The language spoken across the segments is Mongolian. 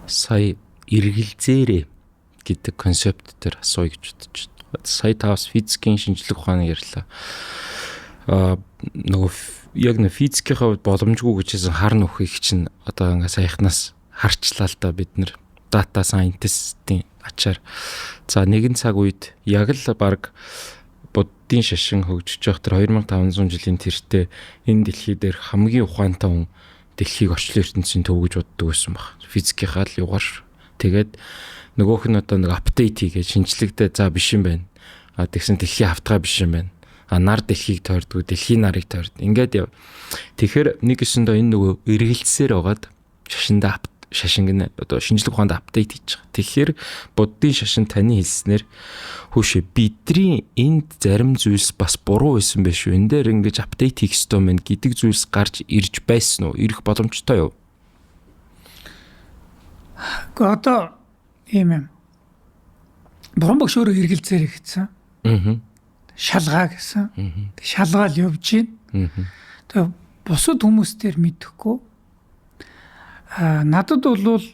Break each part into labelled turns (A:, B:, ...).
A: Сая эргэлзээрээ гэдэг концепт дээр асууя гэж бодож байна. Сая та бас физикийн шинжлэх ухааны ярьлаа. Нөгөө яг нэг физикийн хувьд боломжгүй гэж хэлсэн хар нүхийг чинь одоо ингээ саяхнаас харчлаа л да бид нэр data scientist-ийн ачаар. За, нэгэн цаг үед яг л баг буддын шашин хөгжиж явах тэр 2500 жилийн тэртээ энэ дэлхий дээр хамгийн ухаантай хүн дэлхийг орчлон ертөнцийн төв гэж боддог байсан баг. Физикийнхаа л югаар. Тэгээд нөгөөх нь одоо нэг update хийгээд шинжлэгдээ, за, биш юм байна. А тэгсэн дэлхийн хавтгай биш юм байна. А нар дэлхийг тойрдгоо, дэлхийн нарыг тойрд. Ингээд яв. Тэгэхээр нэг өсөндөө энэ нөгөө эргэлзсээр байгаад шашиндаа шашин гэнэ, одоо шинжлэх ухаанд update хийж байгаа. Тэгэхээр буддын шашин таны хэлснээр хүүшээ бидний энд зарим зүйлс бас буруу байсан байх шүү. Энэ дээр ингэж update хийх ёстой мэн гэдэг зүйлс гарч ирж байсан уу? Ирэх боломжтой юу?
B: Гэхдээ одоо ийм юм. Бурхан багш өөрөө эргэлзээр гэсэн. Шалгаа гэсэн. Шалгаал явж гин. Тэгээ бусад хүмүүс төр мэдэхгүй. А надад бол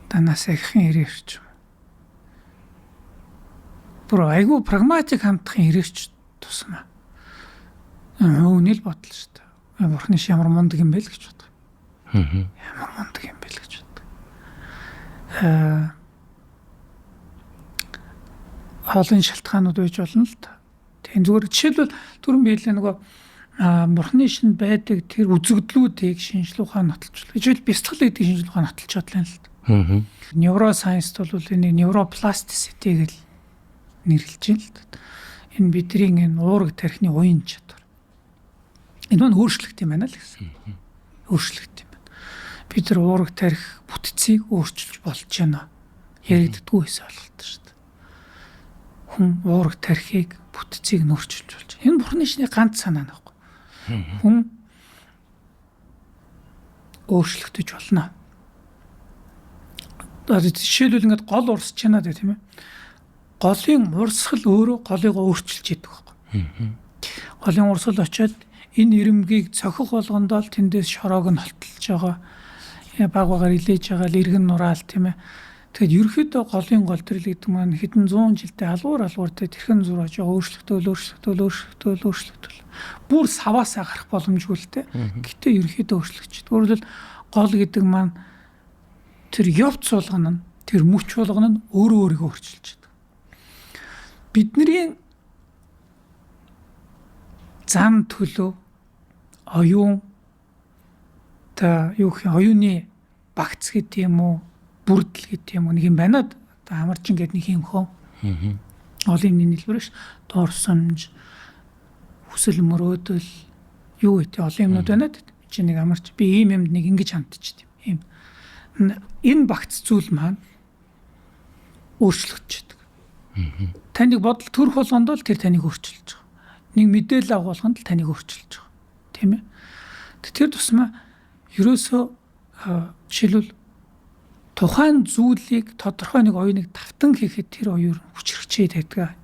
B: танаас ахин ирээвч. Бүр айгүй прагматик хандахын ирээвч тусмаа. Үүний л бодол шүү дээ. Бурхны ш ямар мундаг юм бэ л гэж бодох. Ямар мундаг юм бэ л гэж бодох. Олон шалтгаанууд байж болно л та. Тийм, зүгээр жишээлбэл түрүүн би хэлээ нөгөө бурхны шинэ байдаг тэр үзэгдлүүдийг шинжлэх ухаан нотолж. Жишээл бясалгал гэдэг шинжлэх ухаан нотолж чадлаа л та. Neuroscience бол энийг neuroplasticity гэж нэрлэж байна л та. Энэ бидний энэ уураг тархины уян чадвар. Энэ маань өөрчлөгдөв юм байна л гэсэн. Өөрчлөгдөв юм байна. Бид нар уураг тархи бүтцийг өөрчилж болж байна. Яригддаггүй байсан ойлголт шүү дээ. Хүн уураг тархийг бүтцийг нөрчилж болж байна. Энэ бурхны шний ганц санаа нөхгүй. Хүн өөрчлөгдөж болно. Одоо жишээлбэл ингээд гол урсж байна гэх тийм ээ. Голын урсгал өөрөө голыгоо өөрчилж идэг байхгүй. Голын урсгал очиод энэ ирэмгийг цохих болгондоо л тэндээс шороог нь холтолж байгаа. Баг багаар илээж байгаа л иргэн нураал, тийм ээ. Тэгэхээр ерөөхдөө голын гол төрөл гэдэг маань хэдэн зуун жилдээ алгуур алгууртай тэрхэн зураж байгаа өөрчлөгдөөл, өөрчлөгдөөл, өөрчлөгдөөл, өөрчлөгдөөл. Бүр саваасаа гарах боломжгүй л те. Гэтэ ерөөхдөө өөрчлөгдөж. Өөрөлдөл гол гэдэг маань тэр явц болгоно нь, тэр мөч болгоно нь өөрөө өөрийгөө өөрчилж байдаг. Бидний зам төлөө оюун та юу гэх юм, оюуны багц гэдэг юм уу, бүрдэл гэдэг юм уу, нэг юм байна одоо амарчин гэдэг нэг юм хөө. Олон юмны нийлбэр ш. Дурсамж, хүсэл мөрөөдөл юу гэдэг олон юмнууд байна. Чи нэг амарч би ийм юмд нэг ингэж хандчих юм. Ийм. Энэ багц зүйл маань өөрчлөгдөж. Таныг бодол төрөх болгонд л тэр таныг өөрчилж байгаа. Нэг мэдээлэл авах болгонд л таныг өөрчилж байгаа. Тийм ээ. Тэр тусмаа ерөөсөө жишээлбэл тухайн зүйлийг тодорхой нэг оюуныг давтан хийхэд тэр оюур хүчрхчээд байдаг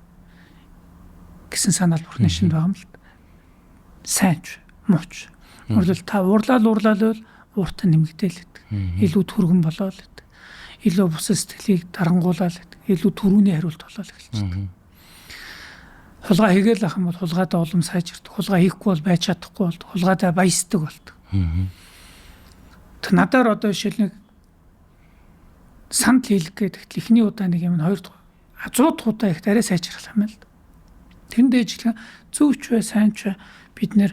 B: гэсэн санаал бурхны шинэ байгаа юм л. Сайн ч мууч. Өөрөлд та уурлал уурлал бол ууртаа нэмэгдээл гэдэг. Илүү түргэн болоо л гэдэг. Илүү бусад сэтгэлийг дарангуулаад гэдэг. Илүү түрүүний хариулт болоо л эхэлчихдэг. Хулгай хийгээл ах юм бол хулгайдаа улам сайжирдаг. Хулгай хийхгүй бол байж чадахгүй болдог. Хулгайдаа баясдаг болдог. Тэг надаар одоо жишээл нэг санд хийлэх гэдэг эхний удаа нэг юм, хоёр дахь 100 дахь удаа их арай сайжрах юм л. Тэрэндээ ижилхэн зөвч бай, сайн ч бай, бид нэр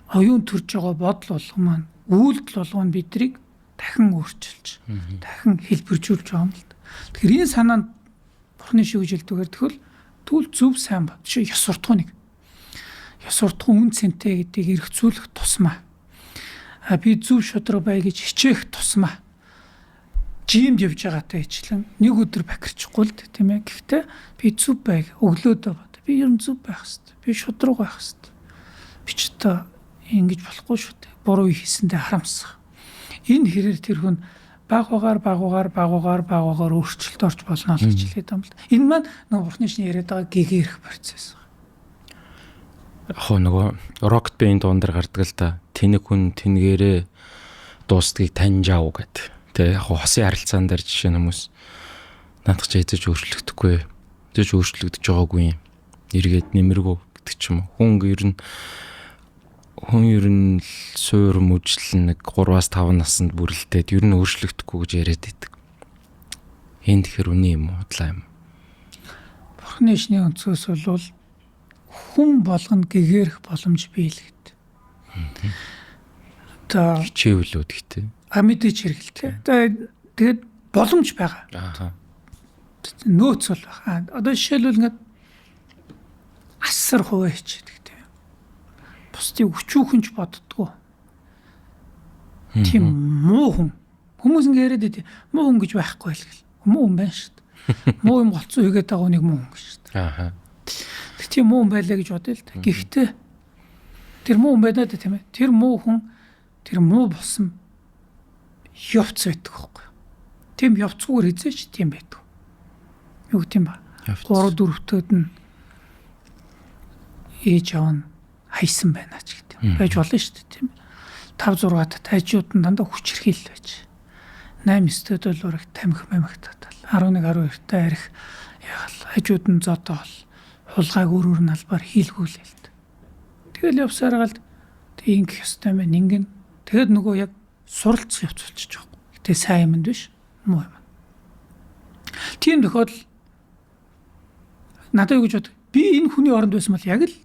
B: оюун төрж байгаа бодол болгон маань, үйлдэл болгон биднийг дахин өөрчилж, дахин хэлбэржүүлж байгаа юм л. Тэгэхээр энэ санаанд бурхны шиг гэж хэлдгээр тэгвэл зөв сайн бод. Жишээ ёс суртахуун нэг. Ёс суртахуун үн цэнтэй гэдгийг эргцүүлэх тусмаа. А би зөв шудраг бай гэж хичээх тусмаа жимд явж байгаатай ижилхэн нэг өдөр бахирчихгүй л тийм ээ. Гэхдээ би зөв бай өглөөдөө бод. Би ер нь зөв байх хэвээр. Би шудраг байх хэвээр. Би ч одоо ингэж болохгүй шүү дээ. Буруу хийсэндээ харамсах. Энэ хэрээр тэр хүн баг багаар баг багаар баг багаар баг багаар өөрчлөлт орж болно л гэж хэлээд байгаа юм л. Энэ маань нөгөө бурхны шин яриад байгаа гэгэрэх процесс.
A: Яг нөгөө Rocket Band дуун дээр гардаг л та. Тэнэг хүн тэнгэрээ дуустгийг таньж ав гэд. Тэ яг хосын харилцаан дээр жишээ нь хүмүүс наадах чи эзэж өөрчлөгдөхгүй, эзэж өөрчлөгдөж байгаагүй юм. Эргээд нэмэргүй гэдэг ч юм уу. Хүн ер нь суур мүжил нэг 3-5 наснд бүрлдээд ер нь өөрчлөгдөхгүй гэж яриад байдаг. Энэ тэгэхээр үний юм уу, худлаа юм уу?
B: Бурхны шний өнцгөөс бол хүн болгоно гэгэрэх боломж бий л гэд. Одоо
A: хичээвэл үү гэхдээ.
B: А мэдээж хэрэгэлтэй. Тэгээд боломж байгаа.
A: Аа.
B: Нөөц бол байгаа. Одоо жишээлбэл ингээд асар хуваа хичээдэг тийм. Бусдыг өчүүхэн ч боддгоо. Тийм муу хүн. Хүмүүс ингэ яриад байт. Муу хүн гэж байхгүй л гэл. Муу хүн байна шүү дээ. Муу юм голцоо хийгээд байгаа хүнийг муу хүн гэж шүү дээ.
A: Аа.
B: Тэр тийм муу хүн байлаа гэж бодъё л да. Гэхдээ тэр муу хүн байна да тийм ээ. Тэр муу хүн тэр муу болсон явц байдаг байхгүй. Тийм явцгүйгээр хизээч тийм байдаг. Юу гэдэм ба. 3 4-төд нь ээж аав нь хайсан байна ч гэдэг. Байж болно шүү дээ тийм ээ. 5 6-ад тайжууд нь дандаа хүчирхийл байж. 8 9-төд бол ураг тамхи мамхи татал. 11 12-тай арх ягаал хажууд нь зодоол хулгайг өөр өөр налбаар хийлгүүлээл. Тэгэл явсаар гал тэг ингэх ёстой юм байна ингэн. Тэгэд нөгөө яг суралцах явц болчих жоох. Гэтэ сайн юмд биш, муу юм. Тийм тохиолдол надад юу гэж бод. Би энэ хүний оронд байсан бол яг л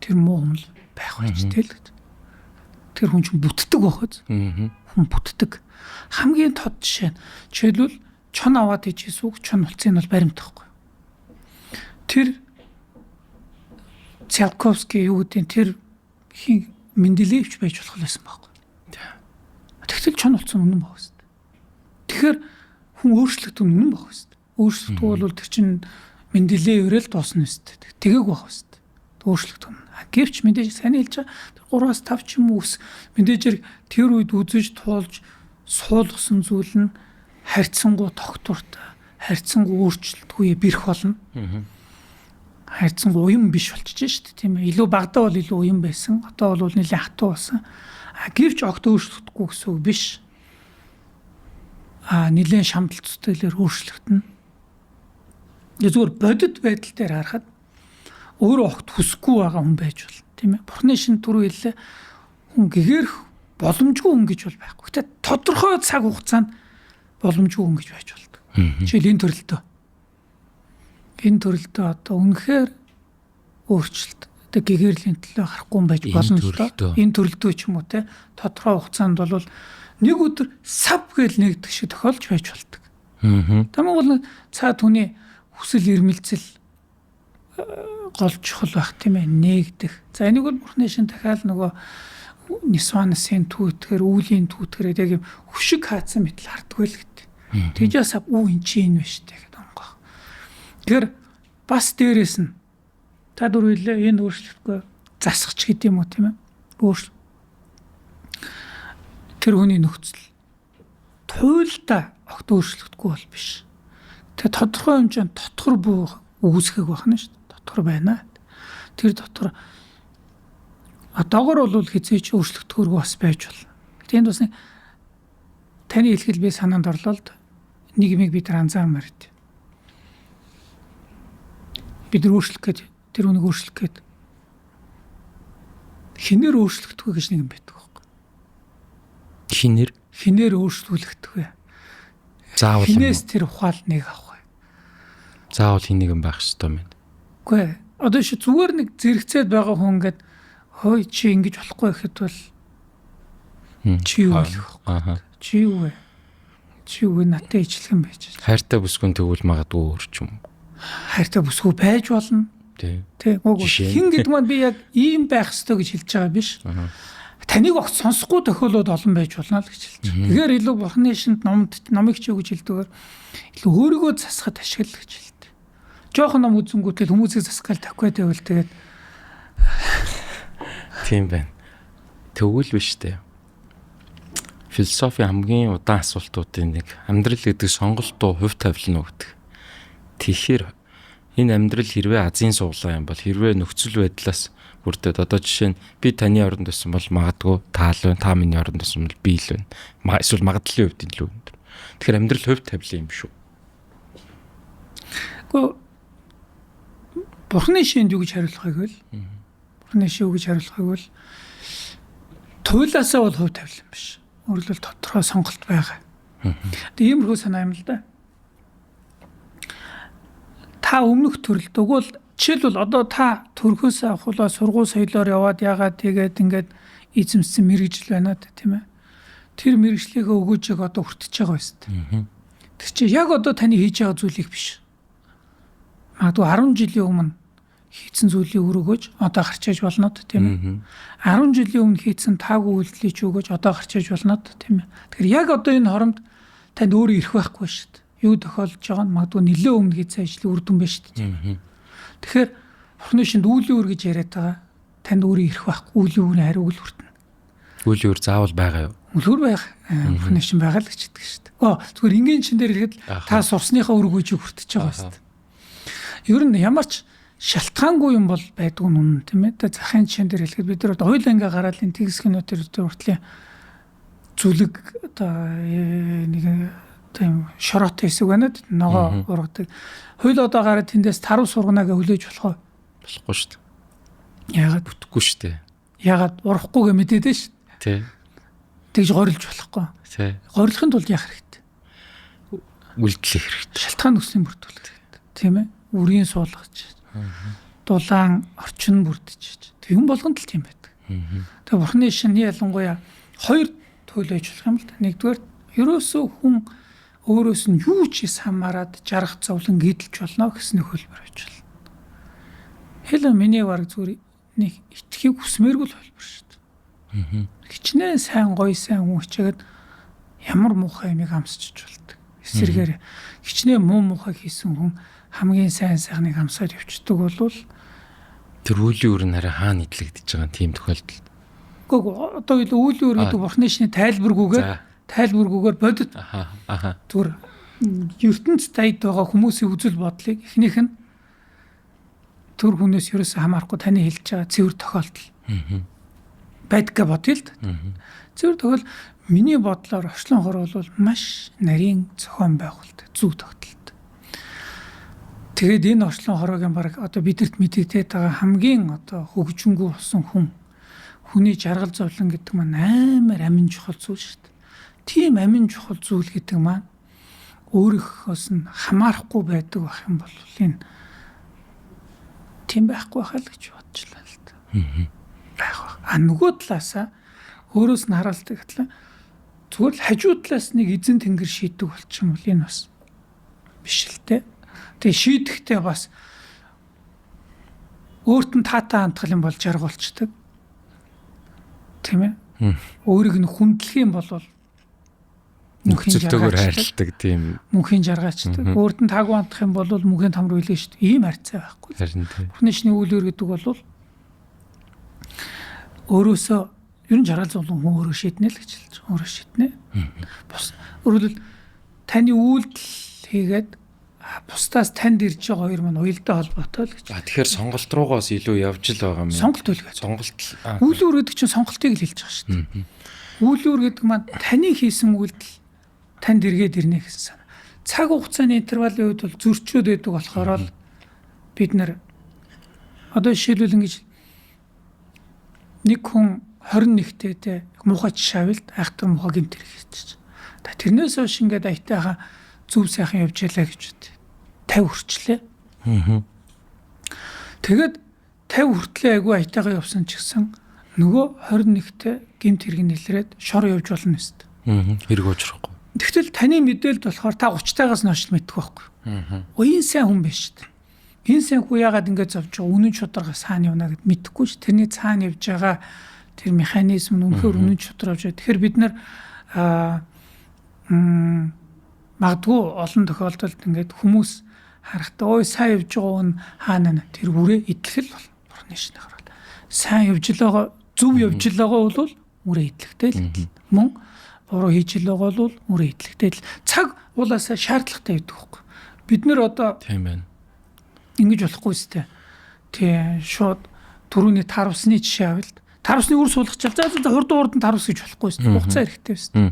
B: тэр муу хүн л байх байж тэл гэж. Тэр хүн чинь бүтдэг байх үз. Хүн бүтдэг. Хамгийн тод жишээ нь жишээлбэл чон аваад ижээс үг чон улцын бол баримт байхгүй. Тэр Циолковский юу гэдэг тэр хин Менделеевч байж болох байсан байхгүй. Тэгтэл чон улцсан үнэн баг үст. Тэгэхээр хүн өөрчлөгдөх нь үнэн баг үст. Өөрчлөгдөх бол тэр чинь Менделееврэл дуусна үст. Тэгээг баг үст. Өөрчлөгдөх нь. Гэвч мэдээж сайн хэлж байгаа 3-5 ч юм уу ус мэдээж тэр үед үзэж туулж суулгасан зүйл нь харьцангуй тогтвортой, харьцангуй өөрчлөлтгүй бэрх болно. Харьцангуй уян биш болчихж шүү дээ, тийм ээ. Илүү багадаа бол илүү уян байсан. Одоо бол нэлээд хатуу болсон. А гэвч огт өөрчлөгдөхгүй гэсэн үг биш. А нэлээд шамдал зүтгэлээр өөрчлөгдөнө. Зүгээр бодит байдал дээр харахад өөрөө огт хүсэхгүй байгаа хүн байж болно, тийм ээ. Бурхны шин түрүү хэллээ. Хүн гэгэрх боломжгүй хүн гэж бол байхгүй. Гэтэ тодорхой цаг хугацаанд боломжгүй хүн гэж байж болдог. Жишээл энэ төрөлтөө. Энэ төрөлтөө одоо үнэхээр өөрчлөлт одоо гэгэрлийн төлөө харахгүй хүн байж болно л доо. Энэ төрөлтөө ч юм уу те тодорхой хугацаанд бол нэг өдөр сав гэл нэгдэх шиг тохиолж байж болдог. Тамаг бол цаа түүний хүсэл эрмэлзэл гол чухал байх тийм ээ нээгдэх. За энийг бол Бурхны шин дахиад нөгөө Нисванасын түүтгэр, үүлийн түүтгэр гэдэг юм хөшиг хаацсан мэтэл хардггүй л гэдэг. Тэгжээс үү эн чинь энэ биш үү гэдэг онгох. Тэгэхээр бас дээрэс нь та дөрөв хэлээ энэ өөрчлөлтгүй засахч гэдэг юм уу тийм ээ. Өөр тэр хүний нөхцөл туйлда огт өөрчлөгдөхгүй бол биш. Тэгээ тодорхой хэмжээнд дотгор бүү үүсгэх байх нь шүү дээ. Дотгор байна. Тэр дотор одоогор бол хизээч өөрчлөгдөхөргүй бас байж болно. Гэтэл энд бас нэг таны хэлхэл би санаанд орлоо л нэг юмыг бид нар анзаармаар байд. Бид нар өөрчлөх гээд тэр хүнийг өөрчлөх гээд хинээр өөрчлөгдөх вэ гэж нэг юм байдаг байхгүй.
A: Хинээр?
B: Хинээр өөрчлөгдөх вэ?
A: Заавал
B: хинээс тэр ухаал нэг авах вэ?
A: Заавал хин нэгэн байх ёстой юм байна.
B: Үгүй ээ. Одоо ши зүгээр нэг зэрэгцээд байгаа хүн ингээд хөөе чи ингэж болохгүй гэхэд бол чи юу хэлэх вэ? Чи юу вэ? Чи юу вэ? Надтай ижилхэн байж.
A: Хайртай бүсгүн тэгвэл магадгүй өөр ч юм.
B: Хайртай бүсгүй байж болно.
A: Тий.
B: Тий. Хин гэдэг маань би яг ийм байх ёстой гэж хэлж байгаа биш. Таныг огт сонсохгүй тохиолдол олон байж болно л гэж хэлж байгаа. Тэгэхээр илүү Бурхны шинд номд номыг чи юу гэж хэлдгээр илүү өөрийгөө засахад ашигла гэж хэлдэг. Жохон ном үзэнгүүтэл хүмүүсийг засах гал тавихгүй байвал тэгээд
A: тийм байна. Тэгвэл биш үү? Философи хамгийн удаан асуултуудын нэг амьдрал гэдэг сонголт уу хувь тавилан уу гэдэг. Тэгэхээр Энэ амьдрал хэрвээ азийн суглаа юм бол хэрвээ нөхцөл байдлаас бүрдээд одоо жишээ нь би таны оронд байсан бол магадгүй та л байна, та миний оронд байсан бол би л байна. Эсвэл магадлалын хувьд илүү өндөр. Тэгэхээр амьдрал хувь тавилан юм шүү.
B: Гэхдээ Бурхны шинд юу гэж хариулахыг вэ? Бурхны шин юу гэж хариулахыг бол туйлаасаа бол хувь тавилан биш. Өөрөлдөл тодорхой сонголт байгаа. Тэгээ иймэрхүү санаа юм л да. Та өмнөх төрөлд өгвөл жишээлбэл одоо та төрхөөс авахулаа сургууль соёлоор яваад яагаад тэгээд ингээд эзэмссэн мэрэгжил байна тийм ээ. Тэр мэрэгжлийнхээ өгөөжийг одоо хүртэж байгаа байсан. Тэр чинь яг одоо таны хийж байгаа зүйлийг биш. Магадгүй 10 жилийн өмнө хийцэн зүйлийг үр өгөөж одоо гарч иж болно тийм ээ. 10 жилийн өмнө хийцэн таагүй үйлдэлийг ч өгөөж одоо гарч иж болно тийм ээ. Тэгэхээр яг одоо энэ хоромд танд өөрөө ирэх байхгүй шүү дээ. Юу тохиолдож байгаа нь магадгүй нэлээд өмнө хийсэн ажлын үр дүн байна шүү дээ. Тэгэхээр Бурхны шинд үүлийн үр гэж яриад байгаа. Танд өөрөө ирэх байхгүй, үүлийн үрийн хариуг л хүртэнэ.
A: Үүлийн үр заавал байгаа юу?
B: Үл байх. Бурхны шин байгаа л гэж хэлдэг шүү дээ. Оо зүгээр энгийн чин дээр хэлэхэд та сурсныхаа үр өгөөжийг хүртэж байгаа шүү дээ. Ер нь ямар ч шалтгаангүй юм бол байдгүй нь үнэн тийм ээ. Тэгээ захын жишээн дээр хэлэхэд бид нар хоёулангаа гараад энэ тэгс кино тэр хүртлийн зүлэг одоо нэг тийм шороотой хэсэг байна ногоо ургадаг. Хойл одоо гараад тэндээс тарав сургана гэж хүлээж болох уу?
A: Болохгүй шүү дээ.
B: Яагаад
A: бүтэхгүй шүү дээ.
B: Яагаад урахгүй гэж мэдээд шүү дээ.
A: Тий.
B: Тэгж горилж болохгүй.
A: Тий.
B: Горилохын тулд яах хэрэгтэй?
A: Үйлдэл хэрэгтэй.
B: Шалтгаан нөхцөлийн бүрдүүлэх хэрэгтэй. Тийм ээ. Үрийн суулгаж. Дулаан орчин бүрдэж. Тэг юм болгонд л тийм байдаг. Тэгээ Бурхны шинэ ялангуяа хоёр төлөө иж болох юм л да. Нэгдүгээр ерөөсөө хүн өөрөөс нь юу ч хамаарад жаргах зовлон гидэлж болно гэсэн хөлбөр байж болно. Хэлээ миний бараг зүгээр нэг итгэхийг хүсмээргүй л хөлбөр шүү дээ. Хичнээн сайн гоё сайн хүн хичээгээд ямар муухай юмыг амсчиж болдог. Эсрэгээр хичнээн муу муухай хийсэн хүн хамгийн сайн сайхныг амсаад явчихдаг болвол
A: тэр үлийн үр нь харин хаана нийтлэгдэж байгаа тийм тохиолдолд.
B: Үгүй одоо илүү үлийн үр гэдэг Бурхны шинэ тайлбаргүйгээр бодит. Зүгээр ертөнц тайд байгаа хүмүүсийн үзэл бодлыг эхнийх нь төр хүнээс ерөөсөө хамаарахгүй таны хэлж байгаа цэвэр тохиолдол. Байдгаа бодъё л да. Цэвэр тохиол миний бодлоор орчлон хор бол маш нарийн зохион байгуулалт зөв тогтолт. Тэгээд энэ орчлон хороогийн баг одоо бидэрт мэдэгдээд байгаа хамгийн одоо хөгжингүү болсон хүн хүний жаргал зовлон гэдэг маань амар амин чухал зүйл шүү дээ. Тийм амин чухал зүйл гэдэг маань өөрийнхөөс нь хамаарахгүй байдаг байх юм бол энэ тийм байхгүй байхаа л гэж бодчихлаа л да. Байх байх. А нөгөө талаасаа өөрөөс нь хараалдаг гэтлээ зүгээр л хажуу талаас нэг эзэн тэнгэр шийдэг болчих юм бол энэ бас биш л те. Тэгээ шийдэхдээ бас өөрт нь таатай хандах юм бол жаргуулцдаг. Тийм ээ. Өөрийг нь хүндлэх юм бол
A: мөнхийн хайрладаг тийм
B: мөнхийн жаргаачдаг. Өөрт нь таагүй хандах юм бол мөнхийн там руу илээ шүү дээ. Ийм харьцаа байхгүй. Бурхны шний үйл үр гэдэг бол өөрөөсөө ер нь жаргал зовлон хүн өөрөө шийднэ л гэж хэлж байгаа. Өөрөө шийднэ. Бус өөрөлд таны үйлдэл хийгээд бусдаас танд ирж байгаа хоёр маань уялдаа холбоотой л гэж.
A: А тэгэхээр сонголт руугаас илүү явж л байгаа юм.
B: Сонголт үлгээ.
A: Сонголт.
B: Үйл үр гэдэг чинь сонголтыг л хэлж байгаа шүү дээ. Үйл үр гэдэг маань таны хийсэн үйлдэл танд эргээд ирнэ гэсэн санаа. Цаг хугацааны интервалын үед бол зөрчөөд байдаг болохоор л бид нар одоо жишээлбэл ингэж нэг хүн 21-тэй те муухай жишээвэл айхтар муухай гэмт хэрэг хийчих. Та тэрнээс хойш ингээд аятайхан зөв сайхан явж ялаа гэж бод. 50 хүрчлээ. Тэгээд 50 хүртлээ айгүй аятайхан явсан ч гэсэн нөгөө 21-тэй гэмт хэрэг нэлрээд шор явж болно өст.
A: Хэрэг уучрахгүй.
B: Тэгтэл таны мэдээлэлд болохоор та 30-тайгаас хойш мэддэг байхгүй. Уян сайн хүн биш шүү дээ. Энэ сайн хүн яагаад ингэж зовж байгаа үнэн шударга цаана явна гэд мэдэхгүй ш. Тэрний цаана явж байгаа тэр механизм нь үнэхээр үнэн шударга явж байгаа. Тэгэхээр бид нар магадгүй олон тохиолдолд ингээд хүмүүс харахтаа ой сайн явж байгаа хүн хаана нэ тэр бүрээ идэх л бол Бурхны шинэ хараад. Сайн явж л байгаа, зөв явж л байгаа бол бүрээ идлэхтэй л. Мөн буруу хийж л байгаа бол бүрээ идлэхтэй л. Цаг улаасаа шаардлагатай байдаг байхгүй. Бид нэр одоо
A: тийм байна.
B: Ингэж болохгүй сте. Тий, шууд түрүүний тар усны жишээ авъя л. Тар усны үр суулгачаал за за хурдан тар ус гэж болохгүй сте. Хугацаа хэрэгтэй сте.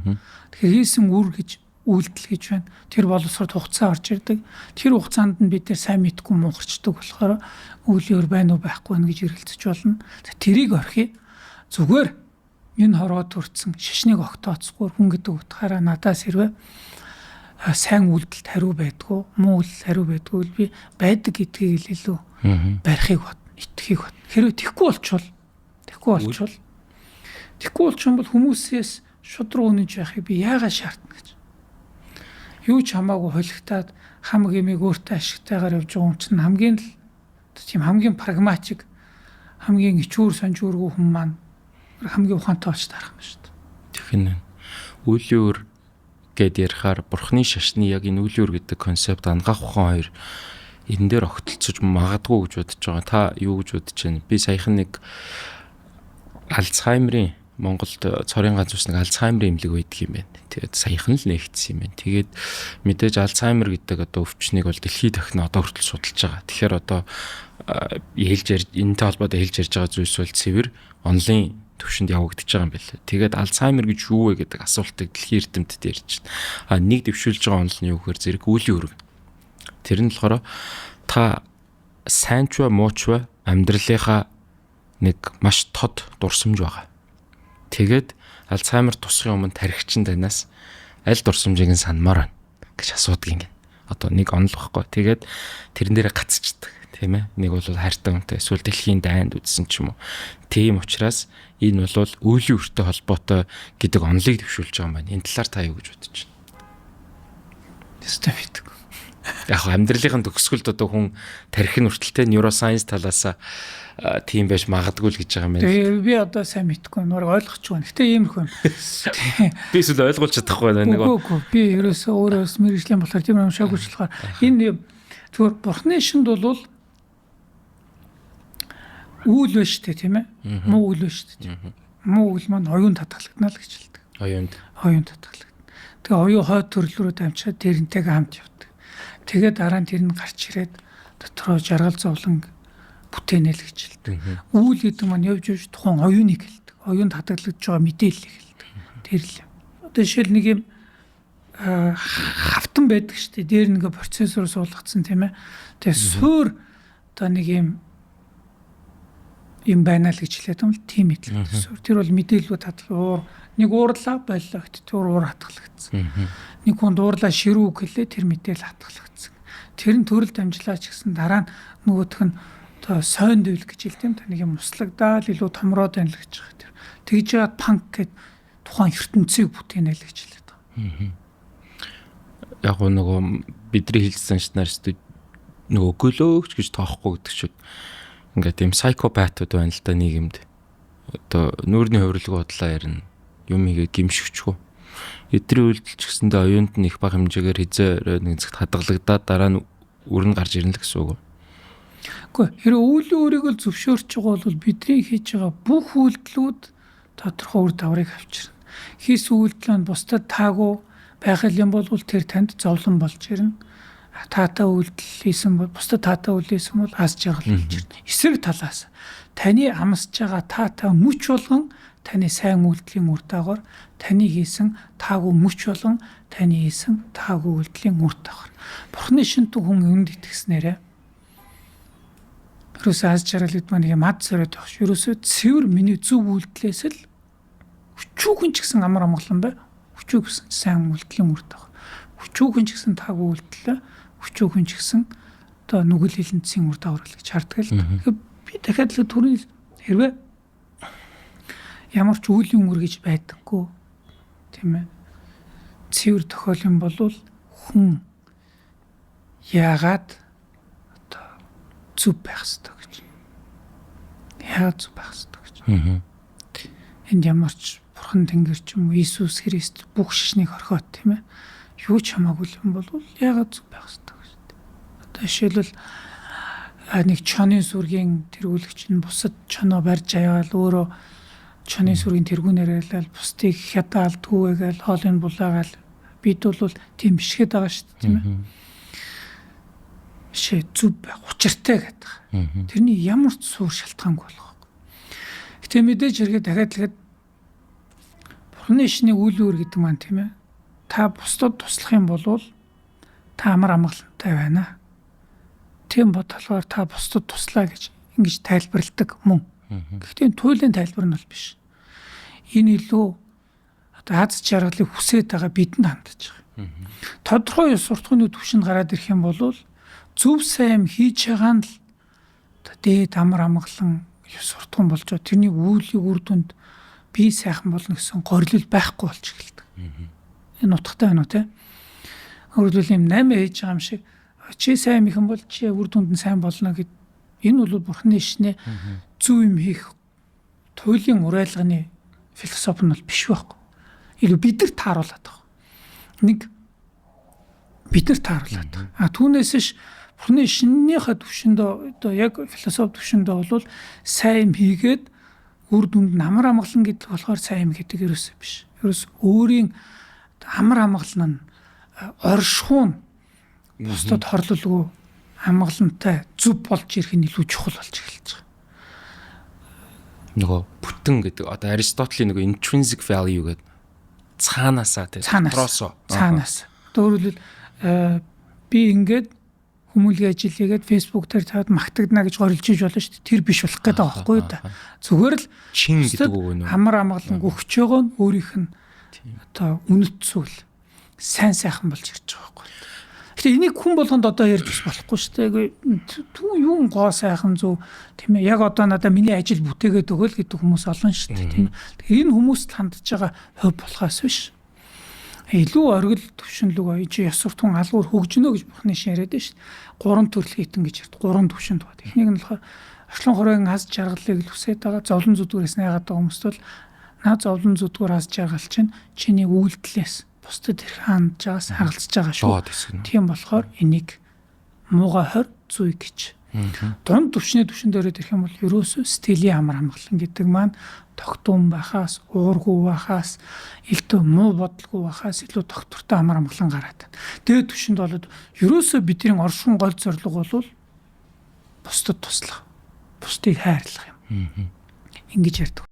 B: Тэгэхээр хийсэн үр гэж үйлдэл гэж байна. Тэр боловсроод хугацаа орж ирдэг. Тэр хугацаанд нь бид нэр сайн мэдгүй муухарчдаг болохоор үйл өөр байна уу байхгүй байна гэж эргэлзэж болно. Тэрийг орхиё. Зүгээр энэ хорвоо төрсэн шашныг огтооцгүй хүн гэдэг утгаараа надаас хэрвээ сайн үйлдэлд хариу байдгүй, муу үйлдэл хариу байдгүй би байдаг гэдгийг л илүү барихыг бод, итгэхийг бод. Хэрвээ тэхгүй болчихвол бол хүмүүсээс шудраг үнэнч байхыг би яагаад шаардна гэж. Юу ч хамаагүй холигтаад хамаг юмыг өөртөө ашигтайгаар явж байгаа хүн чинь хамгийн л тийм хамгийн прагматик, хамгийн ичүүр санжуургүй хүн маань хамгийн ухаантай болж таарах юм шүү дээ.
A: Тэгэхээр үлийн үр гэд ярихаар бурхны шашны яг энэ үлийн үр гэдэг концепт ангаах ухаан хоёр энэ дээр огтлцож магадгүй гэж бодож байгаа. Та юу гэж бодож байна? Би саяхан нэг Альцгеймерийн Монголд цорын ганц ус нэг Альцгеймерийн эмнэлэг байдаг юм байна. Тэгээд саяхан л нэгдсэн юм байна. Тэгээд мэдээж Альцгеймер гэдэг одоо өвчнийг бол дэлхийд дахин одоо хүртэл судалж байгаа. Тэгэхээр одоо хэлж энэтэй холбоотой хэлж ярьж байгаа зүйлс бол цэвэр онлын төвшөнд явагдаж байгаа юм байна. Тэгээд Альцгеймер гэж юу вэ гэдэг асуултыг дэлхийн эрдэмтэд ярьж байна. А нэг дэвшүүлж байгаа онол нь юу гэхээр зэрэг үлийн үүрэг. Тэр нь болохоор та сайн ч бай муу ч бай амьдралынхаа нэг маш тод дурсамж байгаа. Тэгээд Альцгеймер тусахын өмнө тархичин танаас аль дурсамжийг нь санамаар байна гэж асуудаг юм. Одоо нэг онол багхгүй. Тэгээд тэрэн дээрээ гацчдаг, тийм ээ. Нэг бол хайртай хүнтэй эсвэл дэлхийн дайнд үзсэн ч юм уу. Тийм учраас энэ бол үеийн үртэй холбоотой гэдэг онолыг дэвшүүлж байгаа юм байна. Энэ талаар та юу гэж бодож байна?
B: Ёстой мэдгүй.
A: Яг амьдралын төгсгөлд одоо хүн тархин хүртэлтэй neuroscience талаас тийм байж магадгүй л гэж байгаа юм байна.
B: Тэгээ би одоо сайн мэдгүй нураг ойлгохгүй байна. Гэтэ иймэрхүү юм.
A: Би эсвэл ойлгуулж чадахгүй байна нэг.
B: Үгүй би ерөөсөө өөрөө мэрэгжлийн болохоор тийм юм шаагүй ч болохоор энэ зүгээр бурхны шинд бол үйл байна шүү дээ, тийм ээ. Муу үйл байна шүү дээ. Муу үйл маань оюун татгалагдана л гэж хэлдэг.
A: Оюунд.
B: Оюун татгалагдана. Тэгээ оюун хойд төрөл рүү дамжаад тэрнтэйгээ хамт явдаг. Тэгээ дараа нь тэр нь гарч ирээд дотроо жаргал зовлон бүтээнэ л гэж хэлдэг. Үйл гэдэг маань явж явж тухайн оюуныг хэлдэг. Оюунд хадгалагдж байгаа мэдээллийг хэлдэг. Тэр л. Одоо жишээл нэг юм хавтан байдаг шүү дээ. Дээр нэг процессор суулгацсан, тийм ээ. Тэгээ суур одоо нэг юм байна л гэж хэлээд юм л тийм мэдлэг. Тэр бол мэдээллүүд хадгал нэг уурлаа боллоо гэт тэр уур хадгалагдсан. Нэг хүн дуурлаа ширүү гэлээ тэр мэдээлэл хадгалагдсан. Тэр нь төрөл дамжлаа ч гэсэн дараа нь нөгөөх нь одоо сойн дэвэл гэж хэлдэг юм. Та нэг юм услагдаал илүү томроод байна л гэж байгаа. Тэр тэгж яагаад панк гэд тухайн ертөнцийг бүтээнэ л гэж хэлээд байгаа.
A: Яг нөгөө бидний хэлсэн шнаар нөгөө гөлөөгч гэж тоохгүй гэдэг шиг ингээд ийм псайкопатууд байна л да нийгэмд. Одоо нүүрний хувирлага бодлоо ярина. Юм хийгээд гимшигчгүй. Эдний үйлдэл ч гэсэндээ оюунд нь их бага хэмжээгээр хизээ нэг зэгт хадгалагдаад дараа нь үр нь гарч ирнэ л гэсэн үг.
B: Үгүй хэрэг үйл өөрийгөө л зөвшөөрч байгаа бол бидний хийж байгаа бүх үйлдэлүүд тодорхой үр дагаврыг авчирна. Хийсэн үйлдэл нь бусдад таагүй байх юм бол тэр танд зовлон болж ирнэ. Таатай үйлдэл хийсэн бол бусдад таатай үйлдэл хийсэн бол аз жаргал болж ирнэ. Эсрэг талаас таны амсж байгаа таатай мөч болгон таны сайн үйлдэлийн үр дагавар, таны хийсэн таагүй мөч болгон таны хийсэн таагүй үйлдэлийн үр дагавар. Бурхны шинтэн хүн үүнд итгэснээрээ ерөөсөө аз жаргал гэдэг маань нэг мад зориод байх ш. Ерөөсөө цэвэр миний зөв үйлдэлээс л өчүүхэн ч гэсэн амар амгалан бай. Өчүү гэсэн сайн үйлдэлийн үр дагавар. Өчүүхэн ч гэсэн таагүй үйлдэлээ, өчүүхэн ч гэсэн одоо нүгэл хилэнцгийн үр дагавар гэж хардаг л. Тэгэхээр би дахиад л түрүүний хэрвээ ямар ч үеийн үр гэж байдаггүй, тийм ээ. Цэвэр тохиол юм бол хүн яагаад одоо зөв байх ёстой гэж. Яагаад зөв байх ёстой гэж. Энд ямар ч Бурхан Тэнгэр ч юм уу Иесус Христ бүх шашныг орхиод, тийм ээ. Юу ч хамаагүй юм бол яагаад зөв байх ёстой гэж. Одоо жишээлбэл нэг чонын сүргийн тэргүүлэгч нь бусад чоноо барьж аваад өөрөө чонын сүргийн тэргүүнээр ялал бусдыг хятаал түүгээгээл хоолыг булаагаал бид бол тийм бишгээд байгаа шүү дээ, тийм ээ. Бишээ зөв байх, учиртай гэдэг. Тэрний ямар ч суурь шалтгаангүй болох. Гэтэ мэдээж хэрэгээ дахиад л Бурхны ишний үйл үр гэдэг маань тийм ээ. Та бусдад туслах юм бол та амар амгалантай байна. Тийм бодлохоор та бусдад туслаа гэж ингэж тайлбарладаг мөн. Гэхдээ энэ туйлын тайлбар нь бол биш. Энэ илүү одоо аз жаргалыг хүсээд байгаа бидэнд хандаж байгаа. Тодорхой ёс суртахууны түвшинд гараад ирэх юм бол зөв сайн хийж байгаа нь л дээд амар амгалан ёс суртахуун болж байгаа. Тэрний үйлийг үр дүнд би сайхан болно гэсэн горилол байхгүй болж эхэлдэг. Энэ утгатай байна уу те? Өөрөлдвөл юм 8 хийж байгаа юм шиг чи сайн юм бол чи үр дүнд нь сайн болно гэд энэ бол бурхны ишнэ зөв юм хийх туйлын уриалганы философи нь бол биш байхгүй. Илүү бид нар тааруулаад байгаа. Нэг бид нар тааруулаад байгаа. А түүнээс ш бурхны шиннийхээ түвшиндөө одоо яг философи түвшиндөө бол сайн юм хийгээд үр дүнд нь амар амгалан гэдэг болохоор сайн юм гэдэг ерөөсөө биш. Ерөөс өөрийн амар амгалан нь оршихуун бусдад хорлолгүй амгалантай зөв болж ирэх нь илүү чухал болж эхэлж байгаа.
A: Нөгөө бүтэн гэдэг одоо Аристотелийн нөгөө intrinsic value гэдэг цаанаасаа тийм
B: дотроосоо цаанаас. Одоо өөрөлдвөл би ингээд хүмүүлгийн ажил хийгээд Facebook дээр тавиад магтагдана гэж горилж иж болно шүү дээ. Тэр биш болох гэдэг байгаа байхгүй юу да. Зүгээр л
A: чин гэдэг үг нөө.
B: Амар амгалан өгч байгаа нь өөрийнх нь одоо үнэт зүйл сайн сайхан болж ирж байгаа байхгүй. Гэтэ энийг хүн болгонд одоо ярьж бас болохгүй шүү дээ. Түн юун гоо сайхан зөв тийм ээ. Яг одоо надаа миний ажил бүтээгээд өгөөл гэдэг хүмүүс олон шүү дээ тийм ээ. Энэ хүмүүст хандж байгаа хувь болохоос биш. Илүү оргил төвшинлөг чи ёс суртахуун алгуур хөгжинө гэж бурхны шин яриад шүү дээ. Гурван төрөл хийтэн гэж ярьд. Гурван төвшөнд байна. Эхнийг нь болохоор орчлон хоройн аз жаргалыг л хүсээд байгаа. Зовлон зүдгүүрээс найгаад байгаа хүмүүст бол наа зовлон зүдгүүр аз жаргал чинь чиний үйлдэлээс бусдад хэрхэн хандж байгаас харгалзаж байгаа шүү. Тийм болохоор энийг мууга хор зүй гэж. Дунд төвшний төвшөнд өрөөд ирэх юм бол ерөөсөө сэтгэлийн амар амгалан гэдэг маань тогтун байхаас, уургүй байхаас, илүү муу бодлого байхаас илүү доктортой амар амгалан гараад байна. Дээд түвшинд болоод ерөөсөө бидний оршин гол зорилго бол бусдад туслах, бусдыг хайрлах юм. Ингэж ярьдаг.